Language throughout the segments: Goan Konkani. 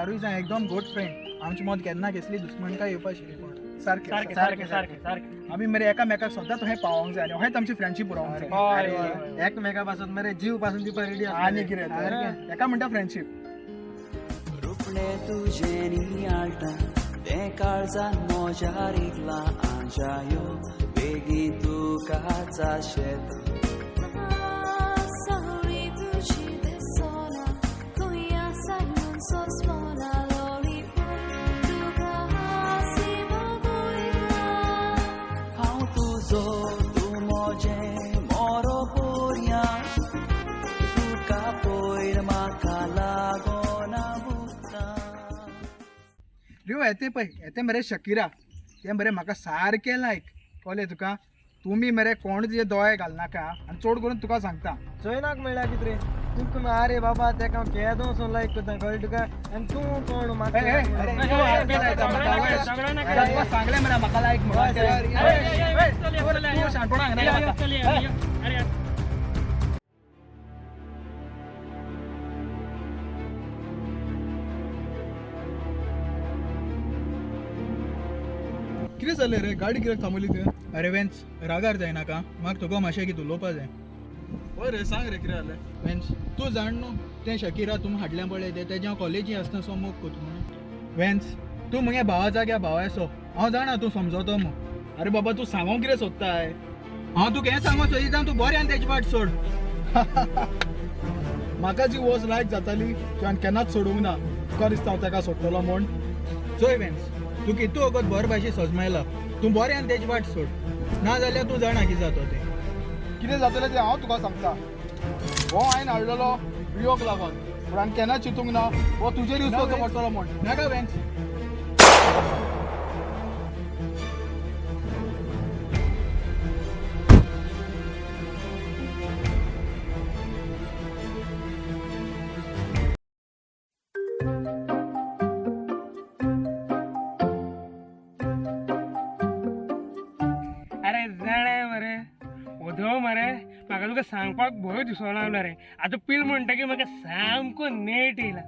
चारूय जाण एकदम गुड फ्रेंड. आमचे मत केन्ना कसली दुस्मनकाय येवपा आशिल्ली कोण. सारकें. सारकें सारकें सारकें सारकें. आमी मरे एकामेकाक सद्दां तुवें पावोंक जाय आनी अहेंच आमची फ्रेंडशीप उरोंक जाय. हय, हय, हय. एकमेका पासून मरे जीव पासून दिवपा रेडी. आनी कितें तर, एका म्हणटा फ्रेंडशीप. रुपणे तुजें नियाळटा तें काळजान मोज्या रिगलां आंजायो बेगीन तुकाच आशेता. सावळी तुजी दिसना, खंय आसाय म्हूण सोंसलोना, लोळी तुका हांसी मागोयता. हांव तुजो तूं मोजें मोरो पोरया, तुका पयर म्हाका लागोना भुतां. रियो, येते पळय, येते मरे शकिरा. तें मरे म्हाका सारकें लायक. कळ्ळें तुका? तुमी मरे कोण तुजे दोळे घालनाका आनी चड करून तुका सांगता. चोयनाक म्हणल्यार कितें रे तुका? आरे बाबा, तेका हांव केदोसो लायक करता, कळ्ळें तुका? आनी तूं कोण म्हाका? ए, ए, अरे, सारकें लायता म्हाका, वय. झगडो नाका. तुका सांगलें मरे म्हाका लायक म्हणून. हय, ए, चल, चल, तूं शाणपणां हांगा नाका. चल, अरे. कितें जालें रे? गाडी कित्याक थांबयली तुवें? अरे वेन्स, रागार जायनाका, म्हाका तुका मातशें कितें उलोवपा जाय. हय रे, सांग रे, कितें जालें? वेन्स, तूं जाण न्हू तें शकिरा तुमी हाडलें पळय तें, तेजें हांव कॉलेजी आसतना सो मोग कोता म्हणून. वेन्स, तूं मुगे भावा जाग्या भाव असो, हांव जाणा तूं समजतो म्हूण. अरे बाबा, तूं सांगोंक कितें सोदताय? हांव तुका हें सांगोंक सोदिता, तूं बऱ्यान तेजी वाट सोड. म्हाका जी वस्त लायक जाताली ती हांवें केन्नाच सोडूंक ना. तुका दिसता हांव ताका सोडटलो म्हूण? चोय वेन्स, तूं कितू वगत बरे भाशेन सजमायला. तूं बऱ्यान तेजी वाट सोड, ना जाल्यार तूं जाणा कितें जाता तें. कितें जातलें तें हांव तुका सांगता. हो हांवें हाडलेलो रियोक लागून, पूण हांवें केन्ना चिंतूंक ना हो तुजेर यूज करचो पडटलो म्हूण. नाका वेन्स. अरे जाणा मरे ओदो मरे, म्हाका तुका सांगपाक भंय दिसो लागलो रे. आतां पील म्हणटकीर म्हाका सामको नेट येयला.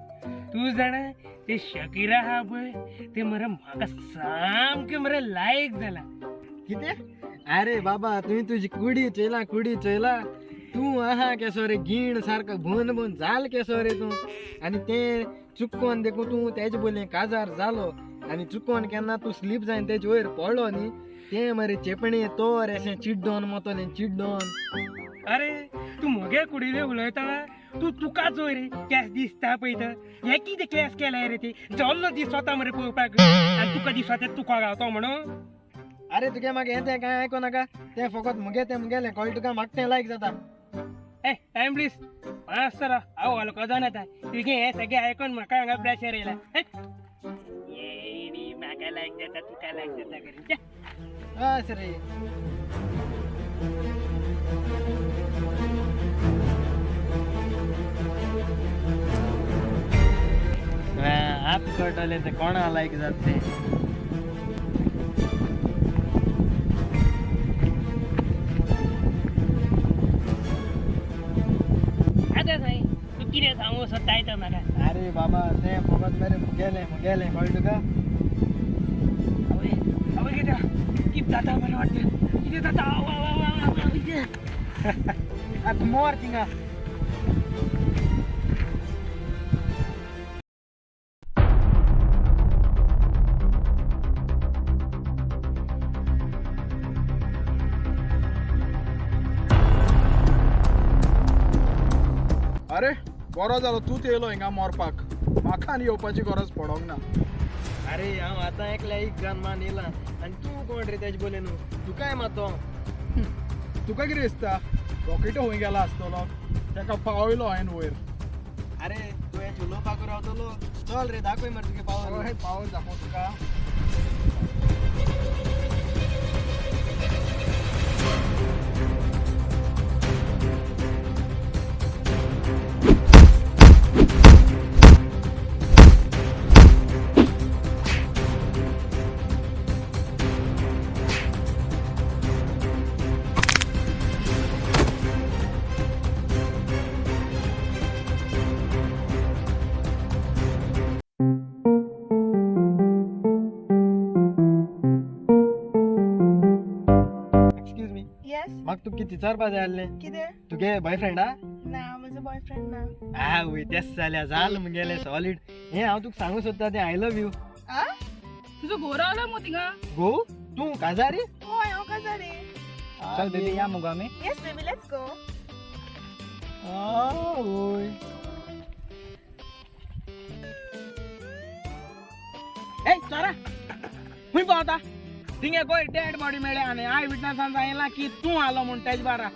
तूं जाणा ते शकिरा आहा पळय, ते मरे म्हाका सामकें मरे लायक जाला. कितें? अरे बाबा, तुवें तुजी कुडी चोयला? कुडी चोयला तूं? आहा केसो रे, गीण सारको भोन भोन जाल केसो रे तूं. आनी तें चुकोन देखून तूं तेजे बोलये काजार जालो आनी चुकोन केन्ना तूं स्लीप जायन तेजे वयर पडलो न्ही, तें मरे चेपणे तोर अशें चिड्डोन मोतोलें चिड्डोन. अरे, तूं म्हगे कुडीले उलयता? तूं तुका चोय रे, केस दिसता पळय तर. हें कितें केस केलाय रे? ते जल्लो दिसता मरे पळोवपाक आनी तुका दिसता तुका गावतो म्हणून. अरे, तुगे म्हाका हें तें कांय आयको नाका. तें फकत मुगे तें मुगेलें, कळ्ळें तुका? म्हाका तें लायक जाता. ए टायम प्लीज, मातसो राव, हांव हलको जावन येता. तुगे हें सगळें आयकोन म्हाका हांगा प्रेशर येयला. येणी म्हाका लायक जाता, तुका लायक जाता करून. छे. बस रे. आत कळटलें ते कोणा लायक जाता तें. आतां सांग, तूं कितें सांगूंक सोदताय तो म्हाका? अरे बाबा, तें फकत मरे मुगेलें मुगेलें, कळ्ळें तुका? आवय आवय, कितें कितें जाता मरे वाटतें? कितें जाता? आवय आवय आवय आवय आवय, कितें? आतां मोर थिंगा. अरे, बरो जालो तूंच येयलो हिंगा मोरपाक. म्हाका आनी येवपाची गरज पडोंक ना. अरे, हांव आतां एकल्या एक जान मान येयला आनी तूं कोण रे तेजे बोले न्हू? तुकाय मातो. तुका कितें दिसता, रॉकेटो खंय गेला आसतलो? ताका पावयलो हांवें वयर. अरे, तूं हें उलोवपाक रावतलो? चल रे, दाखय मरे तुगे पावर. हय, पावर दाखोव तुका. म्हाका तुका कितें विचारपा जाय आसलें. कितें? तुगे बॉयफ्रेंडा? ना, म्हजो बॉयफ्रेंड ना. आ वय, तेच जाल्यार जाल मुगेलें सॉलीड. हें हांव तुका सांगूंक सोदता तें I love you. आ? तुजो घोर आलो मो थिंगा. गो तूं काजारी? हय, हांव काजारी. चल बेबी, या मुगो आमी. Yes baby, let's go. आवय. ए चोरा, खंय पावता? थिंगे खंय डेड बॉडी मेळ्ळ्या आनी I विटनसान सांगिलां की तूं आलो म्हूण तेज बारा,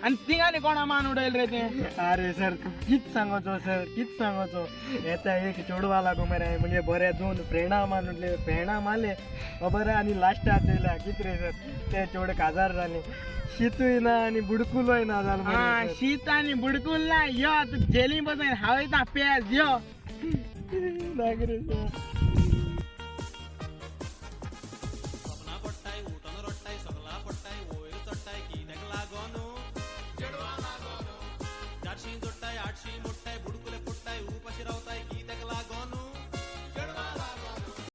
आनी थिंगा आनी कोणा मान उडयल रे तें? अरे सर, तूं कित सांगोचो सर, कित सांगोचो. येता एक चेडवा लागू मरे म्हणजे बरे दोन फ्रेंडा मानले, फ्रेंडा मारले खबर आनी लास्टाक चोयल्या कित रे सर, ते चेडे काजार जाले, शितूय ना आनी बुडकुलोय ना जालो आं मरे सर. शीत आनी बुडकूल ना. यो तूं जेली बसून हांव येता पेज यो. नाक रे सर. सपनां पडटाय, उठोन रडटाय, सगळां पडटाय, वयर चडटाय, कित्याक लागोन चेडवां लागोन चारशीं जोडटाय, आठशीं.